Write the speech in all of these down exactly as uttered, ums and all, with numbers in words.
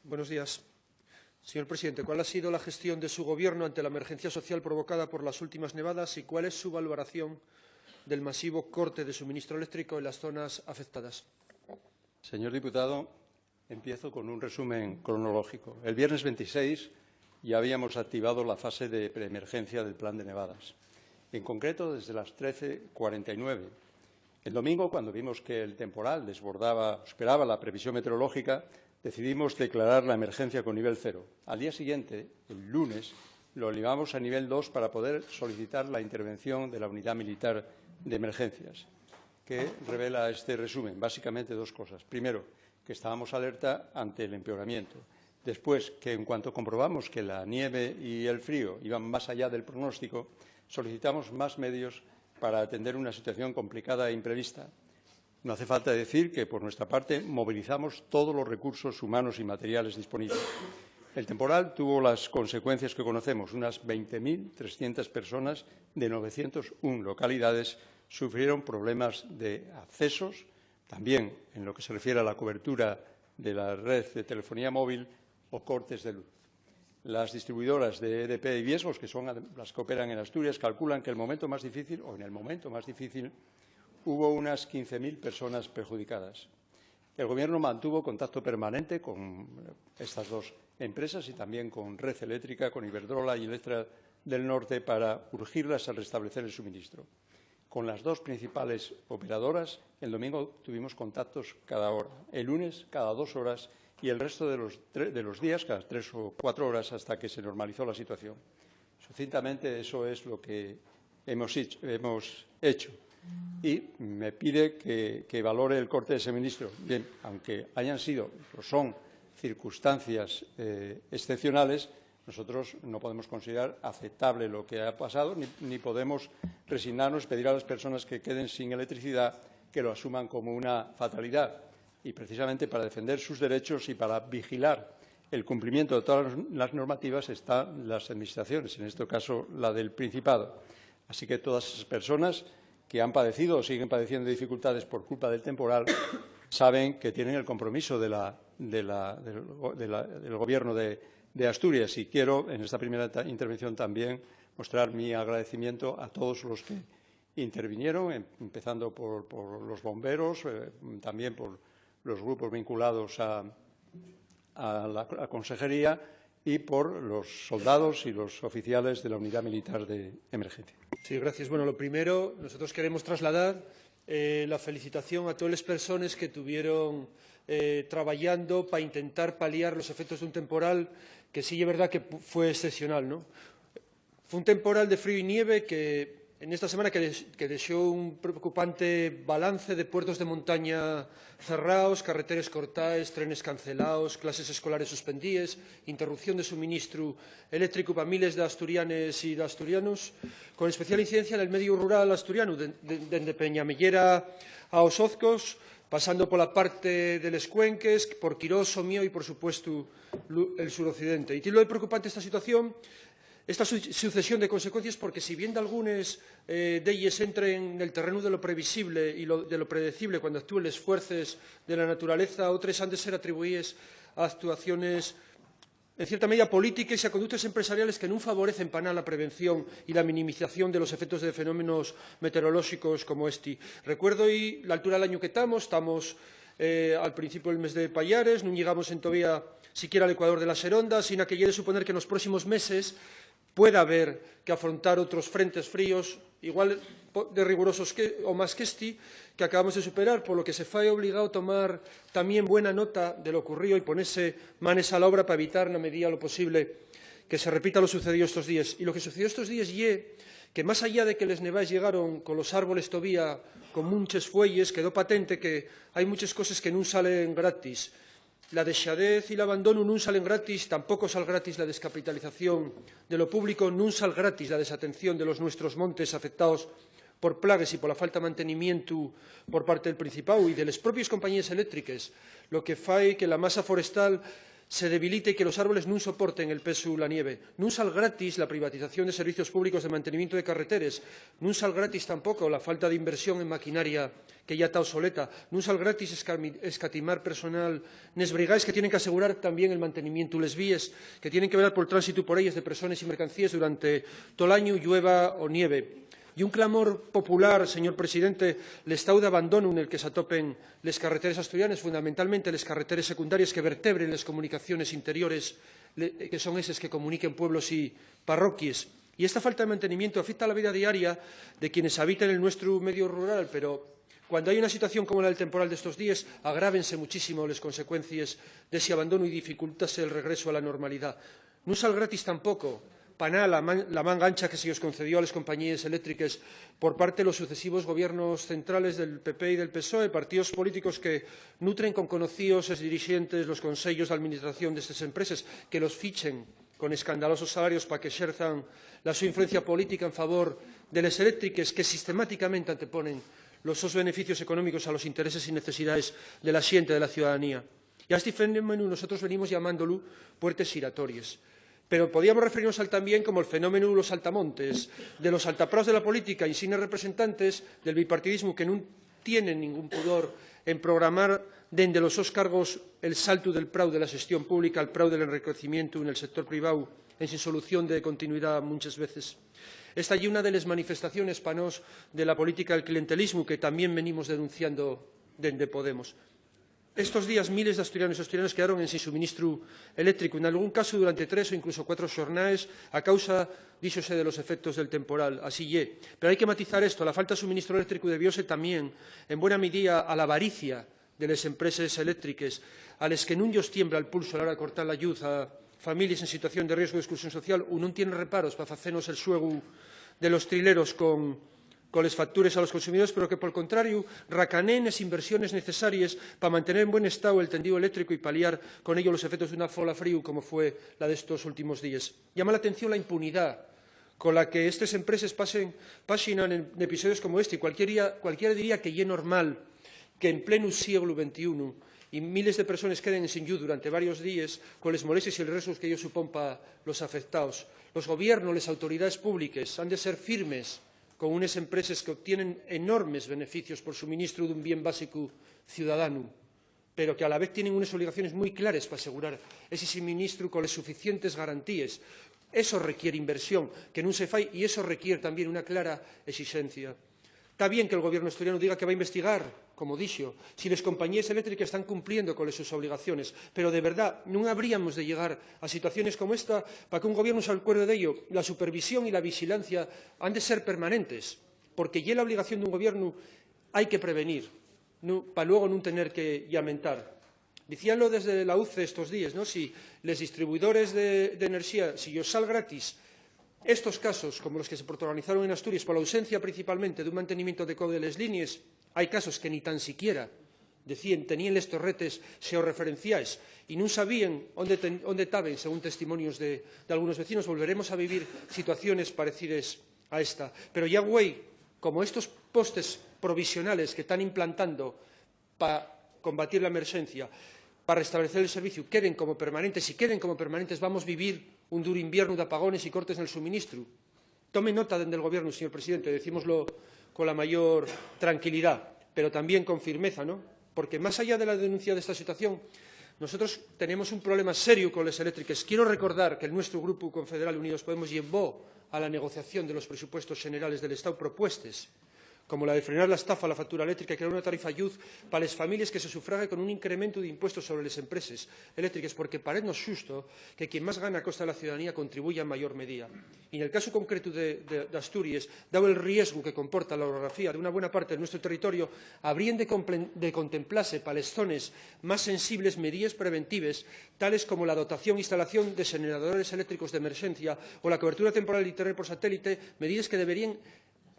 Buenos días. Señor presidente, ¿cuál ha sido la gestión de su gobierno ante la emergencia social provocada por las últimas nevadas y cuál es su valoración del masivo corte de suministro eléctrico en las zonas afectadas? Señor diputado, empiezo con un resumen cronológico. El viernes veintiséis ya habíamos activado la fase de preemergencia del plan de nevadas, en concreto desde las trece cuarenta y nueve. El domingo, cuando vimos que el temporal desbordaba, superaba la previsión meteorológica, decidimos declarar la emergencia con nivel cero. Al día siguiente, el lunes, lo elevamos a nivel dos para poder solicitar la intervención de la Unidad Militar de Emergencias. ¿Qué revela este resumen? Básicamente dos cosas. Primero, que estábamos alerta ante el empeoramiento. Después, que en cuanto comprobamos que la nieve y el frío iban más allá del pronóstico, solicitamos más medios para atender una situación complicada e imprevista. No hace falta decir que, por nuestra parte, movilizamos todos los recursos humanos y materiales disponibles. El temporal tuvo las consecuencias que conocemos. Unas veinte mil trescientas personas de novecientas una localidades sufrieron problemas de accesos, también en lo que se refiere a la cobertura de la red de telefonía móvil o cortes de luz. Las distribuidoras de E D P y Viesgos, que son ad-, las que operan en Asturias, calculan que el momento más difícil, o en el momento más difícil, hubo unas quince mil personas perjudicadas. El Gobierno mantuvo contacto permanente con estas dos empresas y también con Red Eléctrica, con Iberdrola y Electra del Norte para urgirlas a restablecer el suministro. Con las dos principales operadoras, el domingo tuvimos contactos cada hora, el lunes cada dos horas y el resto de los tre-, de los días cada tres o cuatro horas hasta que se normalizó la situación. Sucintamente, eso es lo que hemos hecho, hemos hecho. Y me pide que, que valore el corte de suministro. Bien, aunque hayan sido, o son, circunstancias, eh, excepcionales, nosotros no podemos considerar aceptable lo que ha pasado, ni, ni podemos resignarnos y pedir a las personas que queden sin electricidad que lo asuman como una fatalidad. Y precisamente para defender sus derechos y para vigilar el cumplimiento de todas las normativas están las administraciones, en este caso la del Principado. Así que todas esas personas que han padecido o siguen padeciendo dificultades por culpa del temporal saben que tienen el compromiso de la, de la, del go-, de la, del Gobierno de, de Asturias. Y quiero, en esta primera ta-, intervención, también mostrar mi agradecimiento a todos los que intervinieron, em-, empezando por, por los bomberos, eh, también por los grupos vinculados a, a la, a consejería y por los soldados y los oficiales de la Unidad Militar de Emergencia. Sí, gracias. Bueno, lo primero, nosotros queremos trasladar, eh, la felicitación a todas las personas que tuvieron, eh, trabajando pa intentar paliar los efectos d'un temporal que sí es verdad que pu-, fue excepcional, ¿no? Fue un temporal de frío y nieve que, en esta semana que deix-, que dexó un preocupante balance de puertos de montaña cerraos, carreteres cortaes, trenes cancelaos, clases escolares suspendíes, interrupción de suministru eléctricu pa miles d'asturianes y d'asturianos, con especial incidencia nel mediu rural asturianu, de, de, dende Peñamellera a Os Ozcos, pasando pola parte de les Cuenques, por Quirós, Somieu y, por supuestu, lu-, el suroccidente. Y tilo de preocupante esta situación, esta su-, sucesión de consecuencies, porque si bien dalgunes, eh, d'elles entren nel terrenu de lo previsible y lo, de lo predecible cuando actúen les fuerces de la naturaleza, otres han de ser atribuíes a actuaciones, en cierta medida, polítiques y a conductes empresariales que nun favorecen pa nada la prevención y la minimización de los efectos de fenómenos meteorolóxicos como esti. Recuerdo, y l'altura del añu que tamos, tamos, eh, al principiu del mes de Payares, nun llegamos entovía siquiera al ecuador de la Xeronda, sina que ye de suponer que nos próximos meses pueda haber que afrontar otros frentes fríos igual po-, de rigurosos que, o más que esti, que acabamos de superar, polo que se fai obligao tomar tamién buena nota de lo ocurrío y ponese manes a la obra pa evitar, na medida lo posible, que se repita lo sucedido estos díes. Y lo que sucedió estos díes ye que, más allá de que les nevaes llegaron con los árboles tovía con munches fueyes, quedó patente que hai munches coses que nun salen gratis. La dexadez y l'abandonu nun salen gratis, tampoco sal gratis la descapitalización de lo público, nun sal gratis la desatención de los nuestros montes afectaos por plagues y pola falta de mantenimientu por parte del Principáu y de les propies compañíes eléctriques, lo que fai que la masa forestal se debilite y que los árboles nun soporten el pesu la nieve. Nun sal gratis la privatización de servicios públicos de mantenimientu de carreteres. Nun sal gratis tampoco la falta d'inversión en maquinaria que yá ta obsoleta. Nun sal gratis escami-, escatimar personal nes brigaes que tienen qu'asegurar tamién el mantenimientu les víes, que tienen que velar pol tránsitu por elles de persones y mercancíes durante tol añu, llueva o nieve. Ye un clamor popular, señor presidente, l'estáu d'abandonu nel que s'atopen les carreteres asturianes, fundamentalmente les carreteres secundarias que vertebren les comunicaciones interiores, le-, que son eses que comuniquen pueblos y parroquies. Y esta falta de mantenimientu afecta a la vida diaria de quienes habiten el nuestru medio rural, pero cuando hai una situación como la del temporal d'estos díes, agrávense muchísimo les consecuencies d'esi abandonu y dificultase el regresu a la normalidá. Nun sal gratis tampoco, pa nada, la man-, la manga ancha que se-yos concedió a les compañíes eléctriques por parte de los sucesivos gobiernos centrales del P P y del PSOE, partíos políticos que nutren con conocíos es dirixentes los conseyos d'alministración d'estes empreses, que los fichen con escandalosos salarios pa qu'exerzan la so influencia política en favor de les eléctriques, que sistematicamente anteponen los sos beneficios económicos a los intereses y necesidaes de la xente, de la ciudadanía. Y a esti fenómenu nosotros venimos llamándolu puertes xiratories. Pero podíamos referirnos al tamién como el fenómenu los saltamontes, de los saltapraos de la política, insignes representantes del bipartidismu que nun tienen ningún pudor en programar dende los sos cargos el saltu del prau de la xestión pública al prau del enriquecimientu nel sector privau, ensin solución de continuidá munches veces. Esta ye una de les manifestaciones pa nós de la política del clientelismu que tamién venimos denunciando dende Podemos. Estos días, miles d'asturianos y asturianas quedaron ensin suministru eléctricu, en algún casu durante tres o incluso cuatro xornaes, a causa, díxose, de los efectos del temporal. Así ye. Pero hai que matizar esto, la falta de suministru eléctricu debióse tamién, en buena midía, a l'avaricia de les empreses eléctriques, a les que nun yos tiembla el pulsu a la hora de cortar la lluz a families en situación de riesgu d'exclusión social, u nun tienen reparos pa facenos el xuegu de los trileros con, coles factures a los consumidores, pero que, pol contrariu, racaneen les inversiones necesaries pa mantener en buen estáu el tendíu eléctricu y paliar con ello los efectos d'una fola fríu como fue la d'estos últimos díes. Llama l'atención la impunidá cola que estes empreses pasen páxina en, n'episodios como esti. Cualquier día, cualquiera diría que ye normal que en plenu sieglu ventiún y miles de persones queden ensin lluz durante varios díes, coles molesties y riesgos que ello supón pa los afectaos. Los gobiernos, les autoridaes públiques, han de ser firmes con unes empreses que obtienen enormes beneficios pol suministru d'un bien básicu ciudadanu, pero que a la vez tienen unes obligaciones mui clares p'asegurar esi suministru coles suficientes garantíes. Eso requier inversión, que nun se fai, y eso requier tamién una clara esixencia. Ta bien que'l gobiernu asturianu diga que va investigar, como dixo, si les compañíes eléctriques tán cumpliendo coles sus obligaciones, pero, de verdá, nun habríamos de llegar a situaciones como esta pa qu'un gobiernu s'alcuerde d'ello. La supervisión y la vixilancia han de ser permanentes, porque ye la obligación d'un gobiernu, hai que prevenir, nu-, pa luego nun tener que llamentar. Dicíanlo desde la UCE estos díes, ¿no? Si les distribuidores de, d'enerxía, si-yos sal gratis estos casos, como los que se protagonizaron en Asturias, pola ausencia principalmente d'un mantenimientu adecuáu de les línees, hai casos que ni tan siquiera decíen, teníen les torretes xeorreferenciaes y nun sabíen ónde ten-, ónde taben, según testimonios de, d'algunos vecinos. Volveremos a vivir situaciones parecides a esta. Pero ya güei, como estos postes provisionales que tán implantando pa combatir la emerxencia, pa restablecer el serviciu, queden como permanentes, si queden como permanentes, vamos vivir un duru inviernu d'apagones y cortes nel suministru. Tome nota dende el gobiernu, señor presidente, decímoslo cola mayor tranquilidá, pero tamién con firmeza, ¿no? Porque más allá de la denuncia d'esta situación, nosotros tenemos un problema seriu coles eléctriques. Quiero recordar que el nuestru grupu confederal Unidos Podemos llevó a la negociación de los presupuestos xenerales del Estao propuestes como la de frenar la estafa a la factura eléctrica, crear una tarifa lluz pa les families que se sufrague con un incrementu d'impuestos sobre les empreses eléctriques, porque paréznos xusto que quien más gana a costa de la ciudadanía contribuya en mayor medida. Y nel casu concretu de, de, d'Asturies, dao el riesgu que comporta la orografía d'una buena parte del nuestru territorio, habríen de complen-, de contemplase pa les zones más sensibles medíes preventives, tales como la dotación e instalación de xeneradores eléctricos d'emerxencia o la cobertura temporal de Internet por satélite, medíes que deberíen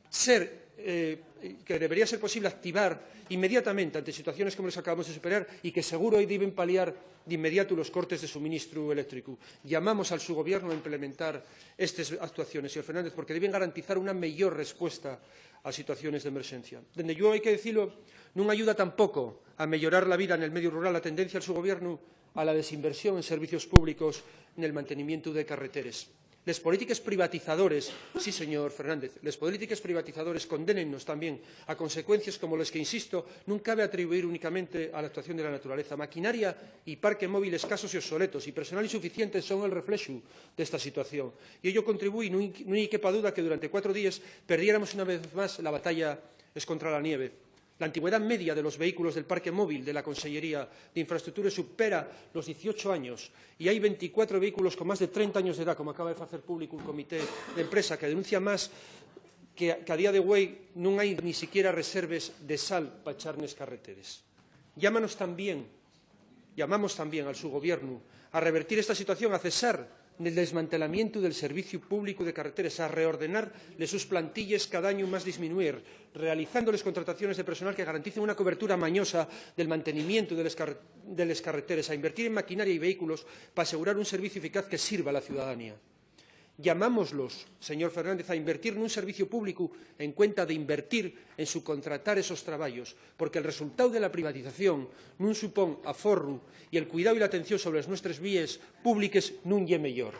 ser eh, que debería ser posible activar inmediatamente ante situaciones como les que acabamos de superar y que seguro diben paliar d'inmediato los cortes de suministru eléctricu. Llamamos al su gobierno a implementar estas actuaciones, señor Fernández, porque deben garantizar una mellor respuesta a situaciones d'emerxencia. Dende lluego, hai que dicilo, nun ayuda tampoco a meyorar la vida nel mediu rural la tendencia al su gobiernu a la desinversión en servicios públicos, nel mantenimientu de carreteres. Les polítiques privatizadores, sí, señor Fernández, les polítiques privatizadores condénennos tamién a consecuencies como les que, insisto, nun cabe atribuir únicamente a la actuación de la naturaleza. Maquinaria y parque móvil escasos y obsoletos y personal insuficiente son el reflexu d'esta situación. Y ello contribúi, nun, nun quepa duda, que durante cuatro días perdiéramos una vez más la batalla escontra la nieve. La antigüedad media de los vehículos del parque móvil de la Consellería d'Infraestructures supera los dieciocho años y hai venticuatro vehículos con más de trenta años d'edá, como acaba de facer público un comité d'empresa que denuncia más que, que a día de güei nun hai ni siquiera reserves de sal pa echar nes carreteres. Llámanos tamién, llamamos tamién al su gobiernu a revertir esta situación, a cesar nel desmantelamientu del serviciu públicu de carreteres, a reordenar les sus plantilles cada añu más disminuir, realizando les contrataciones de personal que garanticen una cobertura mañosa del mantenimientu de les carre-, de les carreteres, a invertir en maquinaria y vehículos pa asegurar un serviciu eficaz que sirva a la ciudadanía. Llamámoslos, señor Fernández, a invertir nun serviciu públicu en cuenta de invertir en subcontratar esos trabayos, porque el resultáu de la privatización nun supón aforru y el cuidáu y l'atención sobre les nuestres víes públiques nun ye meyor.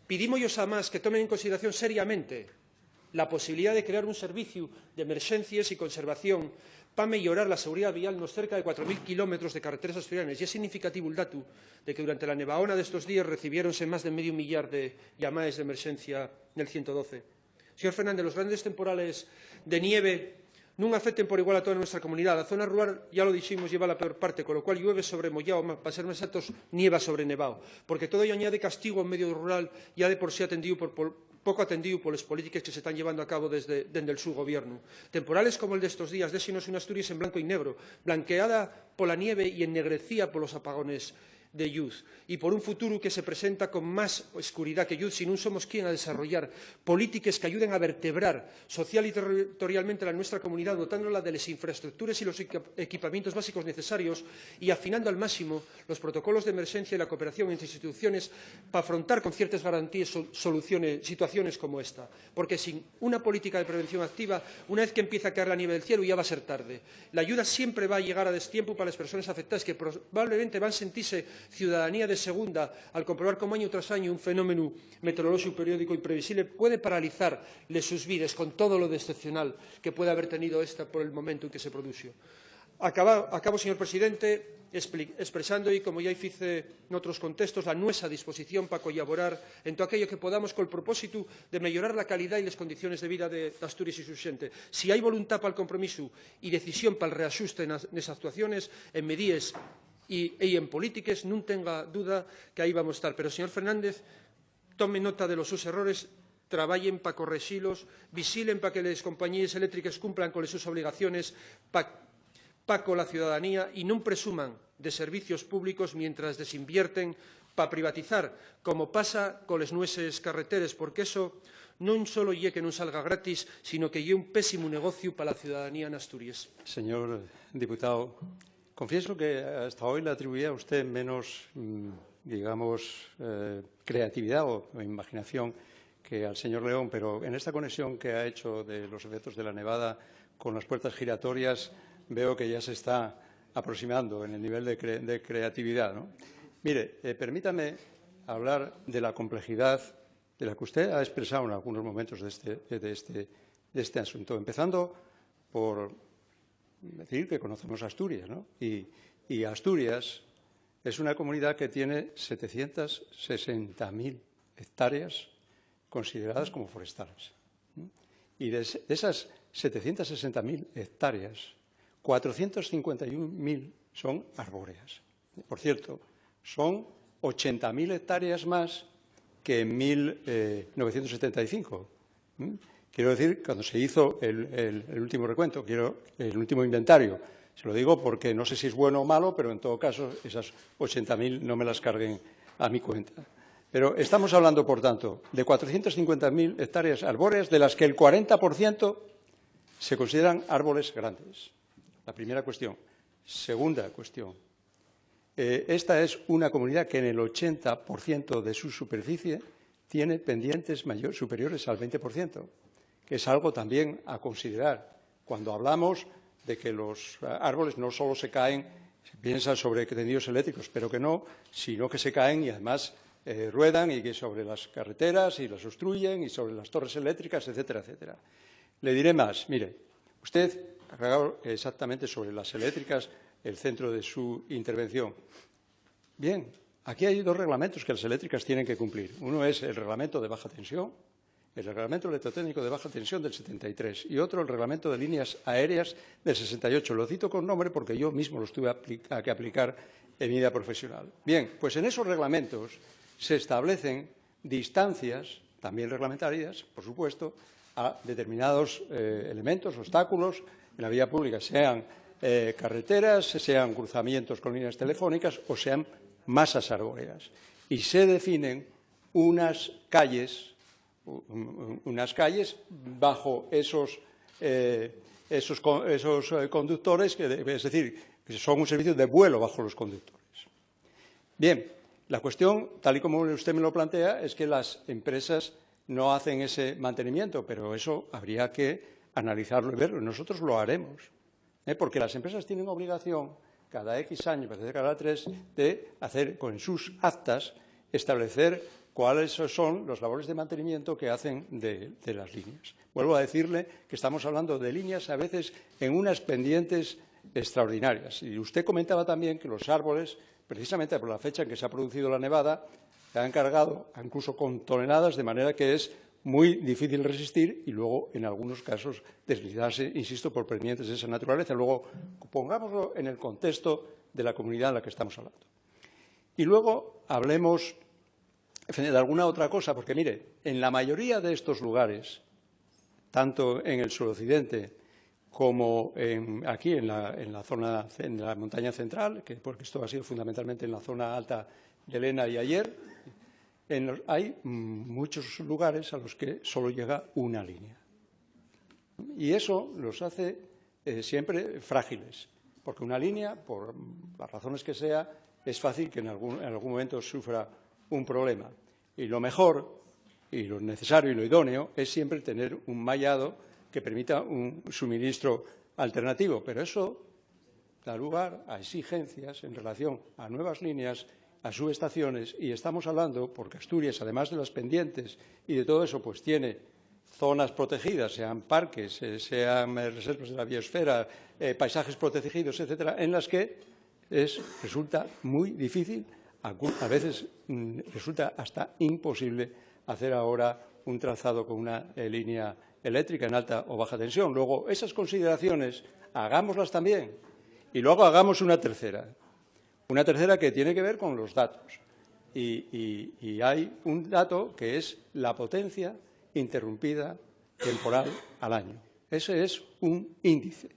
Pidímos-yos, amás, que tomen en consideración seriamente la posibilidá de crear un serviciu d'emerxencies y conservación pa meyorar la seguridá vial nos cerca de cuatro mil kilómetros de carreteres asturianes. Ye significativu'l datu de que durante la nevaona d'estos díes recibiéronse más de mediu millar de llamaes d'emerxencia nel ciento doce. Señor Fernández, los grandes temporales de nieve nun afecten por igual a toda nuestra comunidá. La zona rural, ya lo diximos, lleva la peor parte, con lo cual llueve sobre moyao, ma-, pa ser más exactos, nieva sobre nevao, porque todo ello añade castigu a un medio rural ya de por sí atendíu por, por, poco atendíu poles polítiques que se tán llevando a cabo desde, dende el su gobiernu. Temporales como el d'estos días, déxenos una Asturies en blanco y negro, blanqueada pola nieve y ennegrecía polos apagones de lluz, y por un futuru que se presenta con más escuridá que lluz si nun somos quien a desarrollar polítiques que ayuden a vertebrar social y territorialmente la nuestra comunidá, dotándola de les infraestructures y los equip-, equipamientos básicos necesarios y afinando al máximo los protocolos d'emerxencia y la cooperación entre instituciones pa afrontar con ciertes garantíes sol-, soluciones, situaciones como esta. Porque sin una política de prevención activa, una vez que empieza a caer la nieve del cielu, ya va a ser tarde. La ayuda siempre va a llegar a destiempu pa les persones afectaes, que probablemente van sentise ciudadanía de segunda al comprobar cómo añu tras añu un fenómenu meteorolóxicu periódicu imprevisible puede paralizar les sus vides con todo lo d'excepcional que puede haber tenido esta por el momentu en que se produxo. Acaba-, acabo, señor presidente, expli-, expresando, y como ya fice n'otros contextos, la nuesa disposición pa collaborar en todo aquello que podamos col propósitu de meyorar la calidá y les condiciones de vida de, d'Asturies y su xente. Si hai voluntá pal compromisu y decisión pal reaxuste nas, nes actuaciones, en medíes y, y en polítiques, nun tenga duda que ahí vamos estar. Pero, señor Fernández, tomen nota de los sus errores, trabayen pa correxilos, vixilen pa que les compañíes eléctriques cumplan coles sus obligaciones pa, pa cola ciudadanía y nun presuman de servicios públicos mientras desinvierten pa privatizar, como pasa coles nueses carreteres, porque eso non solo ye que nun salga gratis, sino que ye un pésimu negociu pa la ciudadanía n'Asturies. Señor diputao, confieso que hasta hoy le atribuía a usted menos, mm, digamos, eh, creatividad o, o imaginación que al señor León, pero en esta conexión que ha hecho de los efectos de la nevada con las puertas giratorias, veo que ya se está aproximando en el nivel de cre-, de creatividad, ¿no? Mire, eh, permítame hablar de la complejidad de la que usted ha expresado en algunos momentos de este, de este, de este asunto, empezando por decir que conocemos Asturias, ¿no? Y, y Asturias es una comunidad que tiene setecientas sesenta mil hectáreas consideradas como forestales. ¿Mm? Y de es-, de esas setecientas sesenta mil hectáreas, cuatrocientas cincuenta y un mil son arbóreas. Por cierto, son ochenta mil hectáreas más que en mil novecientos setenta y cinco. ¿Mm? Quiero decir, cuando se hizo el, el, el último recuento, quiero, el último inventario, se lo digo porque no sé si es bueno o malo, pero en todo caso esas ochenta mil no me las carguen a mi cuenta. Pero estamos hablando, por tanto, de cuatrocientas cincuenta mil hectáreas arbóreas, de las que el cuarenta por ciento Se consideran árboles grandes. La primera cuestión. Segunda cuestión. Eh, esta es una comunidad que en el ochenta por ciento de su superficie tiene pendientes mayor, superiores al veinte por ciento, que es algo también a considerar cuando hablamos de que los, eh, árboles no solo se caen, se piensa sobre tendidos eléctricos, pero que no, sino que se caen y además, eh, ruedan y que sobre las carreteras y las obstruyen y sobre las torres eléctricas, etcétera, etcétera. Le diré más, mire, usted ha hablado exactamente sobre las eléctricas, el centro de su intervención. Bien, aquí hay dos reglamentos que las eléctricas tienen que cumplir. Uno es el reglamento de baja tensión, el reglamento electrotécnico de baja tensión del setenta y tres, y otro, el reglamento de líneas aéreas del sesenta y ocho. Lo cito con nombre porque yo mismo los tuve apli-, a que aplicar en mi vida profesional. Bien, pues en esos reglamentos se establecen distancias, también reglamentarias, por supuesto, a determinados, eh, elementos, obstáculos en la vía pública, sean, eh, carreteras, sean cruzamientos con líneas telefónicas o sean masas arbóreas. Y se definen unas calles, u-, un-, unas calles bajo esos, eh, esos co-, esos, eh, conductores, que de-, es decir, que son un servicio de vuelo bajo los conductores. Bien, la cuestión, tal y como usted me lo plantea, es que las empresas no hacen ese mantenimiento, pero eso habría que analizarlo y verlo. Nosotros lo haremos, ¿eh? Porque las empresas tienen obligación, cada X años, parece cada tres, de hacer con sus actas, establecer cuáles son los labores de mantenimiento que hacen de, de las líneas. Vuelvo a decirle que estamos hablando de líneas a veces en unas pendientes extraordinarias. Y usted comentaba también que los árboles, precisamente por la fecha en que se ha producido la nevada, se han cargado incluso con toneladas, de manera que es muy difícil resistir y luego, en algunos casos, deslizarse, insisto, por pendientes de esa naturaleza. Luego, pongámoslo en el contexto de la comunidad en la que estamos hablando. Y luego hablemos, en fin, de alguna otra cosa, porque, mire, en la mayoría de estos lugares, tanto en el suroccidente como en, aquí en la, en la zona, en la montaña central, que, porque esto ha sido fundamentalmente en la zona alta de Lena y Ayer, en los, hay, mm, muchos lugares a los que solo llega una línea. Y eso los hace, eh, siempre frágiles, porque una línea, por las razones que sea, es fácil que en algún, en algún momento sufra un problema. Y lo mejor, y lo necesario y lo idóneo, es siempre tener un mallado que permita un suministro alternativo, pero eso da lugar a exigencias en relación a nuevas líneas, a subestaciones, y estamos hablando, porque Asturias, además de las pendientes y de todo eso, pues tiene zonas protegidas, sean parques, eh, sean, eh, reservas de la biosfera, eh, paisajes protegidos, etcétera, en las que es, resulta muy difícil, a cu-, a veces, mm, resulta hasta imposible hacer ahora un trazado con una, eh, línea eléctrica en alta o baja tensión. Luego, esas consideraciones, hagámoslas también. Y luego hagamos una tercera. Una tercera que tiene que ver con los datos. Y, y, y hay un dato que es la potencia interrumpida temporal al año. Ese es un índice.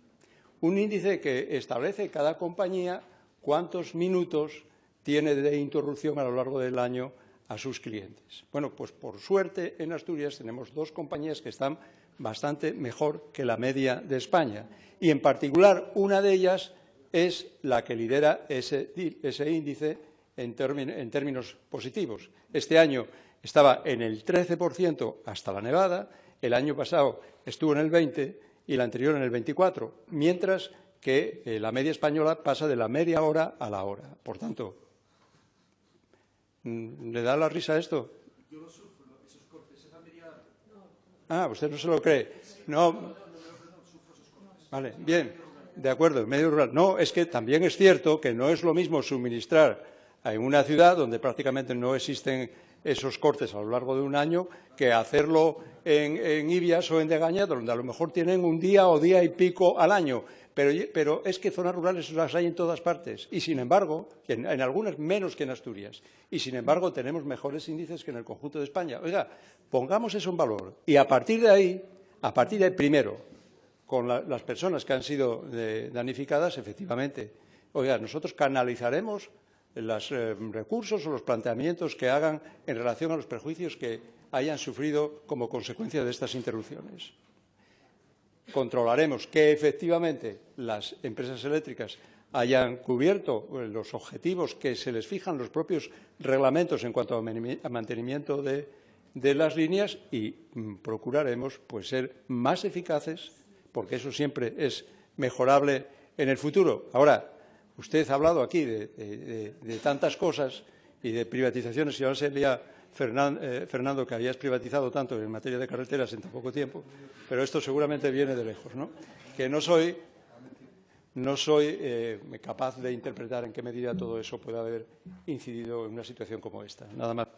Un índice que establece cada compañía cuántos minutos tiene de interrupción a lo largo del año a sus clientes. Bueno, pues por suerte en Asturias tenemos dos compañías que están bastante mejor que la media de España. Y en particular una de ellas es la que lidera ese, ese índice en términ-, en términos positivos. Este año estaba en el trece por ciento hasta la nevada, el año pasado estuvo en el veinte y el anterior en el veinticuatro, mientras que, eh, la media española pasa de la media hora a la hora. Por tanto, mm, ¿le da la risa esto? Ah, ¿usted no se lo cree? No. Vale, bien, de acuerdo, medio rural. No, es que también es cierto que no es lo mismo suministrar a, en una ciudad donde prácticamente no existen esos cortes a lo largo de un año que hacerlo en, en Ibias o en Degaña, donde a lo mejor tienen un día o día y pico al año. Pero, pero es que zonas rurales las hay en todas partes. Y sin embargo, en, en algunas menos que en Asturias. Y sin embargo, tenemos mejores índices que en el conjunto de España. Oiga, pongamos eso en valor. Y a partir de ahí, a partir de ahí, primero, con la, las personas que han sido, eh, damnificadas, efectivamente, oiga, nosotros canalizaremos los, eh, recursos o los planteamientos que hagan en relación a los perjuicios que hayan sufrido como consecuencia de estas interrupciones. controlaremos que efectivamente las empresas eléctricas hayan cubierto, eh, los objetivos que se les fijan los propios reglamentos en cuanto a mantenimi-, a mantenimiento de, de las líneas y, mm, procuraremos, pues, ser más eficaces, porque eso siempre es mejorable en el futuro. Ahora, usted ha hablado aquí de, de, de, de tantas cosas y de privatizaciones, y ahora se lía Fernan-, eh, Fernando, que habías privatizado tanto en materia de carreteras en tan poco tiempo, pero esto seguramente viene de lejos, ¿no? Que no soy, no soy, eh, capaz de interpretar en qué medida todo eso puede haber incidido en una situación como esta. Nada más.